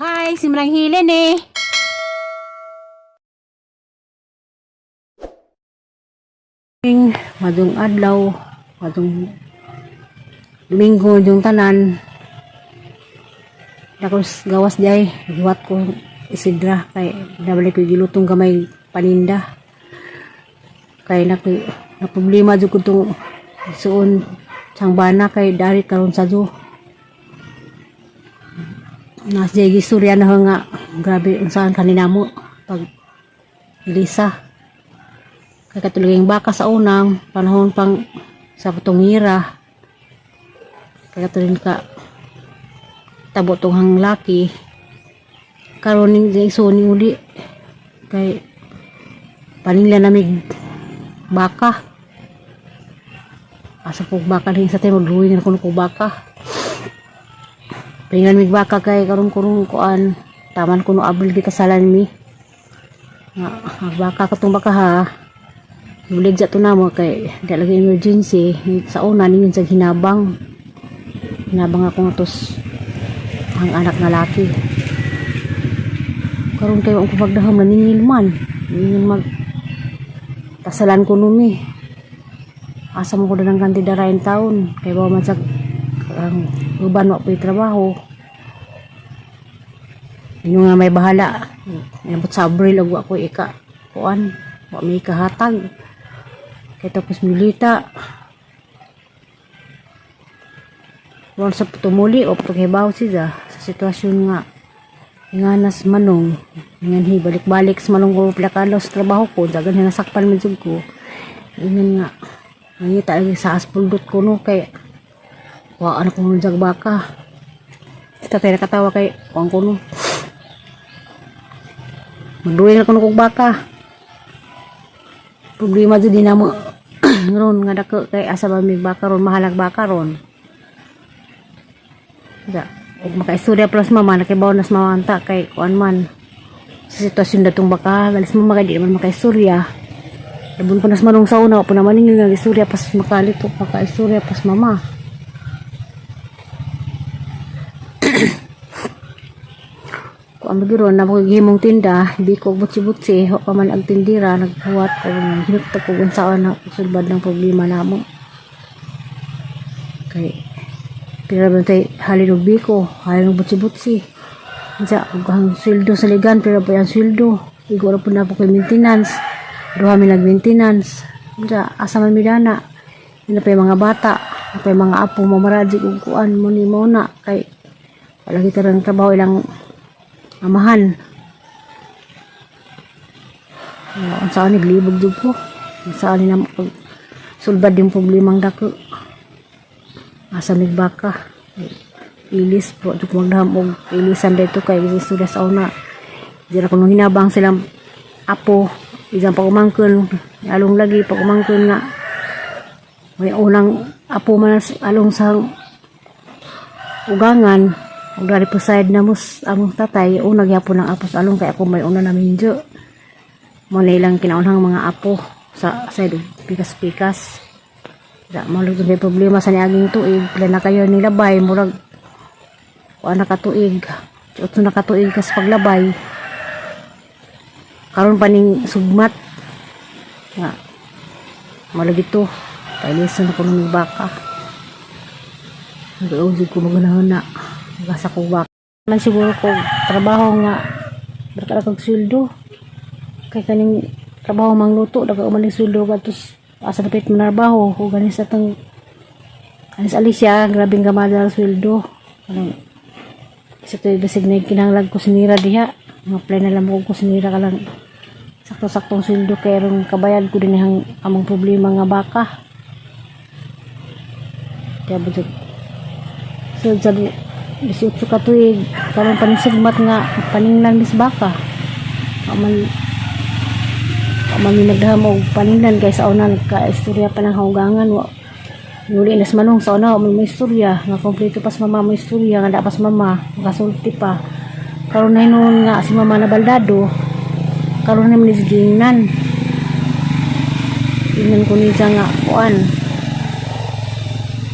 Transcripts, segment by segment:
Hi, si Manang Hilen eh. Madung adlaw, madung Domingo yung tanan. Dakos gawas diay, giwat ko isidra kay nabalik ko gilutong gamay paninda. Kay na na problema jud ko tong suon sang bana kay dari karon sa do. Nas jay gistorya na nga grabe unsaan kanina mo pag Elisa. Kay katulog baka sa unang panahon pang sa patungira. Kay katulog ka tabo tong hang laki. Karon ning isuon ni uli kay paningla namig baka. Asa po baka din sa tayo magluwi na kuno ko baka. Paningla mig baka kay karon kurong kuan taman kuno Abril gikasalan mi. Nga ang baka katong baka ha. Bulig sa to na mo kay di lagi emergency sa una ningon sa hinabang. Hinabang ako nga tos ang anak nga laki. Karon kayo ang pagdahom naningil man. Ningil mag kasalan ko numi. Asa mo ko na ng kandidarain taon. Kay ba man sa ang uban wa po'y trabaho. Inyo nga may bahala. Inabot sa Abril og wa ko ika kuan, wa may ikahatag. Kay tapos milita. Wala sa tumuli o paghibaw siya sa sitwasyon nga inganas manong ingan hi balik-balik sa manong ko plakalo sa trabaho ko dagan hinasakpan man jud ko ingan nga nangita lagi sa aspuldot ko no kay wa ano ko jag baka tatay nakatawa kay kuan ko no magduwing na ko no kog baka. Problema jud din namo ron nga dako kay asa ba mi baka ron, mahalag baka ron. Da, ug makaistorya plus mama nakibaw nas mamanta kay kuan man sa sitwasyon datong baka galis mama kay di naman makaistorya. Labon pa nas manong sa una pa naman ninyo nga istorya pas makalito makaistorya pas mama. Kuan ba ron na gihimong tinda biko butsi-butsi wa pa man ang tindira naghuwat ko hinukta ko unsaon na sulbad ng problema namo. Kay pira ba tay halin og biko, halin og butsi-butsi. Unsa ug ang sweldo sa ligan pira pa ang sweldo. Igo ra pud na po kay maintenance. Duha mi nag maintenance. Unsa asa man mi dana. Ina pa yung mga bata, na pa yung mga apo mamarajik og kuan mo ni mo na kay wala kita rang trabaho ilang amahan. Ang saan naglibog jud ko. Ang saan ni pag sulbad yung problemang dako. Asa mig baka. Ilis po jud magdahom og ilisan dito kay istorya sa una. Di ra kuno hinabang silang apo isang pag-umangkon along lagi pag-umangkon nga may unang apo man along sa ugangan ug dari po side na mos among tatay una gyapon ang apo sa along kay ako may una namin jo mo na ilang kinaunhang mga apo sa side og pikas-pikas. Da mo lang may problema sa niaging tuig pila na kayo nilabay murag kuan na katuig otso na katuig kas paglabay karon pa ning sugmat nga malagi to pailisan ako ng baka. Nag-uusig ko magunahon na gasa ko baka man siguro ko trabaho nga berka kag sweldo kay kaning trabaho mangluto daga man ning sweldo gatos asa dapit manarbaho o ganin sa tang anis Alicia grabing gamada ang sweldo. Kanang sa to basig na kinahanglan ko sinira diha nga apply na lang mo ko sinira ka lang sakto-saktong sweldo kay ron kabayad ko din ang among problema nga baka. Kaya ba so sa 18 ka tuig karon panisugmat nga paninglan mis baka. Wa man mi nagdahom og paninglan kay sa una nagka-istorya pa ng haugangan wa nuli nas manong sa una wa man mo istorya nga kompleto pas mama mo istorya nga da pas mama makasulti pa. Karon na hinuon nga si mama na baldado karon na man ni gingnan ingnan ko niya nga kuan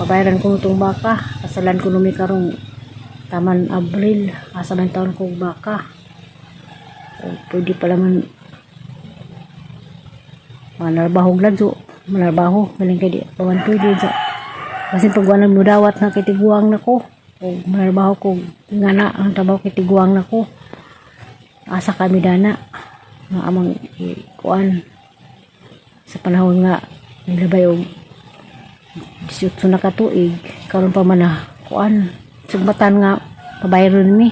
pabayaran ko nitong baka kasalan ko numi karong Taman Abril, asa man taon kog baka. O, pwede pala man manarbaho ladyo, manarbaho, galing kay di pa man pwede sa kasi pag wala mo dawat na kay tiguang nako o manarbaho ko nga na ang trabaho kay tiguang nako, asa kami dana nga amang kuan sa panahon nga nilabay og 18 na katuig karon pa man na kuan sugbatan nga pabayron mi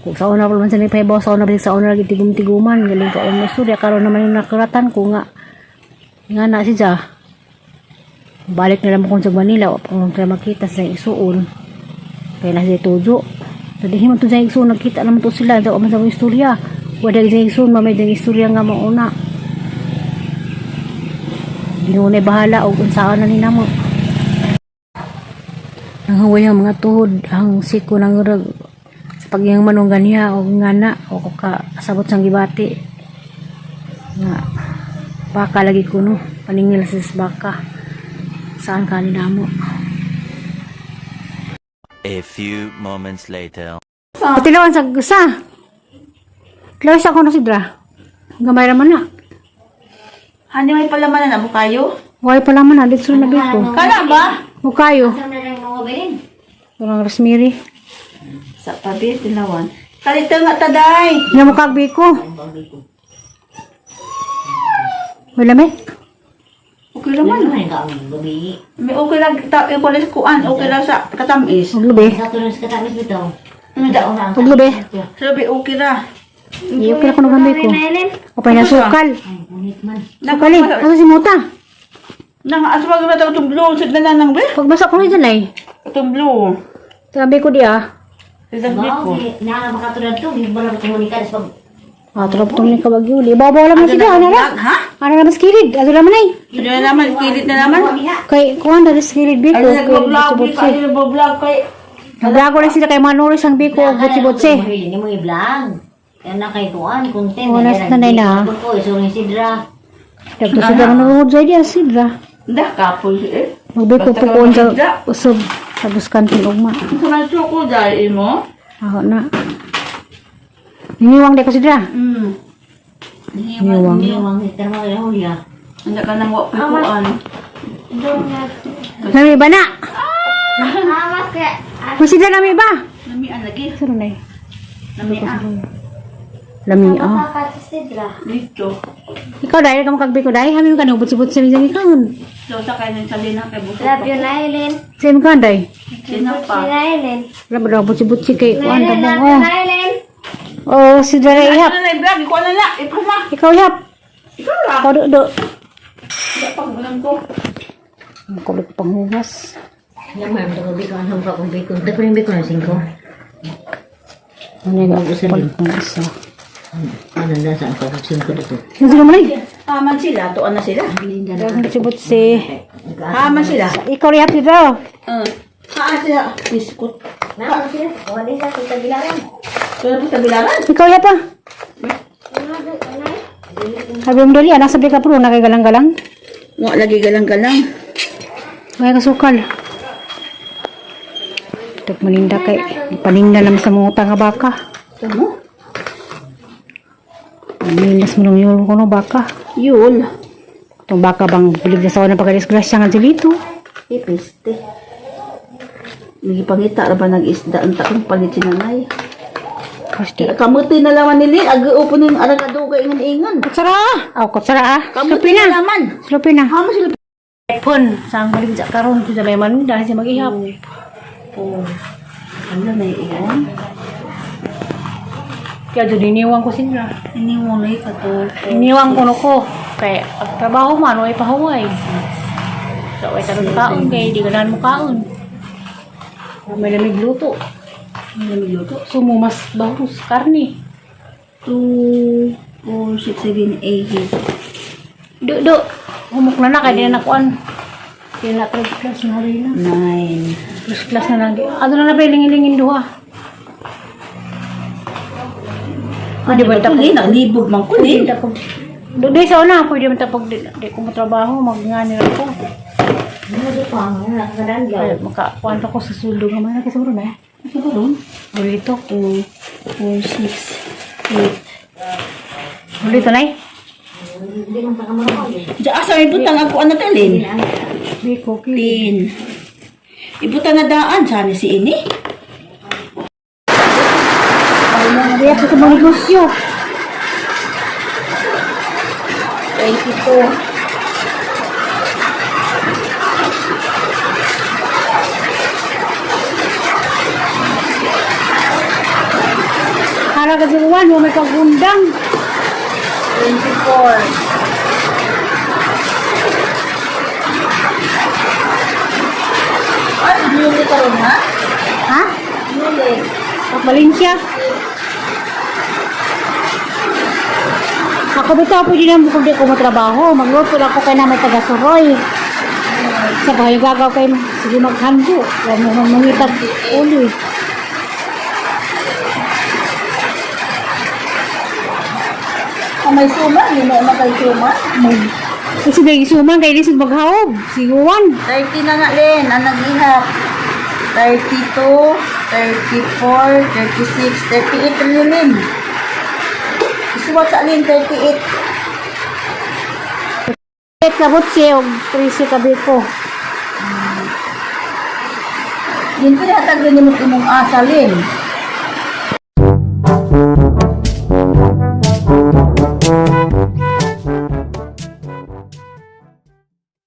kung sa una pa man sa nagpahibaw sa una balik sa una lagi tigum-tiguman galing ka ang istorya karon naman yung nakaratan ko nga nga na siya balik na lang ko sa Manila wa pa kung makita sa isuon kaya na siya tujo. Tadihin man to sa isuon, nagkita naman to sila sa man sa istorya, wala sa isuon mamay dang istorya nga mauna. Ginoo na'y bahala og unsaon na ni namo. Ang huway ang mga tuhod, ang siko ng rag sa pagyang manong ganiya o ngana o ka kasabot sang gibati. Nga baka lagi kuno paningil sa baka. Saan ka ni namo? A few moments later. Patilawan sa gusa. Tilawan sa kuno sidra. Gamay ra man na. Hani may palaman na mo kayo? Way pa man na dito na biko. Kana ba? Mukayo. Parang rosemary. Sa pabi, tilawan. Kalita nga taday. Nga mukha biko. Wala may. Okay lang man. May okay lang, ta, okay lang sa kuan, okay lang sa katamis. Ug lubi. Ug lubi. Sabi, okay ra. Iyo kaya ko nagamay ko. O pa nasukal. Sukal eh. Asa si Mota? Nang aswag na daw itong blue, sa na lang be? Pagbasa ko rin dyan ay. Itong blue. Sabi ko di ah. Sabi ko. Ah, trop tong ni kabagyuli. Babaw lang mo sila. Ano na? Ha? Ano na mas kilid? Ano naman ay? Hindi na naman, kilit na naman. Kay, kuhan na rin kilid biko. Ay, Kay, nag-vlog, butsi-butsi. ay, nag-vlog kay. Naglago lang sila kay Manoris ang biko. Butsi-butsi. Hindi mo i-vlog. Kaya na kay kuan, content. Wala sa nanay na. Ko, isuring sidra. Dagto sila manuhod sa iya, sidra. Dah, kapoy eh. Magbiko Basta po kuon sa ka usog. Sa buskantin ugma. Sa man suko dahil mo. Ako na. Niniwang di ko sidra. Niwang. Niwang, hitar mo kaya hulya. Hindi ka nang wak kuan. Nami ba na? Kung sidra nami ba? Namian lagi. Sino na eh? Namian. Lami ah. Dito. Ikaw dahil ka makagbiko dahil hamin ka nang butsi-butsi sa minsan ikaw. So, sa kayo ng salina kay busog. Love you, Nailin. Sa imo ka dahil. Sinapa. Nailin. Wala ba daw butsi-butsi kay kuan Nailin, tabong oh. Nailin. Oh, sidra na ihap. Ano na i-vlog? Ikaw na na. Ikaw na. Ikaw ihap. Ikaw na. Ikaw do do. Pag ulam ko. Ang kulit panghugas. Naman, ito ko biko, anong pa kong biko. Ito ko yung biko ng singko. Ano yung palit ng isa? Ano na saan ko kung singko dito. Ano sila mo na eh? Haman sila. Tuan na sila. Butsi-butsi. Haman sila. Ikaw ihap sidra. Haan sila. Biskut. Naman sila. Wala sa kutabilaran. Wala po sa bilaran. Ikaw ihap ah. Sabi mo dali, anak sabi ka pro, nakagalang-galang. Wa lagi galang-galang. May kasukal. Tag maninda kay paninda naman sa mga nga baka. Tamo? Minas mo nung yun ko no baka. Yul. Itong baka bang bulig na sa ng pagkadisgrasya nga dito. Ipiste. Nagipangita ra ba nag-isda ang taong palit si nanay. Kasi Kamuti na laman nili. Ag-upo ng aragadugay ingan-ingan. Kutsara! Aw, kutsara ah. Kamuti Slupi na na. laman. Slupi na. Haman sila. Pun, saan balik sa karon sa may maninda siya mag-ihap. Oh. Ano na iyan? Kaya doon iniwang ko sila. Iniwang na ikato. Iniwang ko no ko. Kaya pag trabaho man, way pahuway. So, way karon kaon kay di ganahan mo kaon. May lamig luto. May lamig luto. Sumo mas bahos karne. 2, 4, 6, 7, 8, Do do. Humok na na kay di na nakuan. Di na third class na rin na. 9. First class na lang. Ano na na ba lingin-lingin duha? Pwede ba tapos? Kuli, naglibog man kuli. Pwede tapog. Do di sa una, pwede man tapog di ko mo trabaho magngani ra ko. Ano di pa ang nakakadaan Ay, makakuan pa ko sa suldo nga man kasi na. Ano ba ron? Ulito. 2, 4, 6, 8. Ulito na eh. Hindi man pa kamura ko. Diyan, asa may butang ang kuan na talin? Biko, Tin. Ibutang na daan, sana si ini. Kaya ko sa mga negosyo. 22. Para ka sa uwan, may pagundang. 24. Ay, Yuli ka ron, ha? Ha? Yuli. Valencia. Ako bitaw pwede na kung di ko matrabaho. Magluto lang ako kay na may taga-suroy. Sa bahay gagaw kay sige maghando. Huwag mo mangitag uli. Ah, may suma, hindi mo makay suma. Kasi may isuman kay lisod maghaob. Siguan. 30 na nga, Len, ang nag-ihap. 32, 34, 36, 38 rin yun, Len. Isuwat sa Len, 38. Et kabot siya og 13 kabiko. Din pwede hatag rin mo imong asa, Len.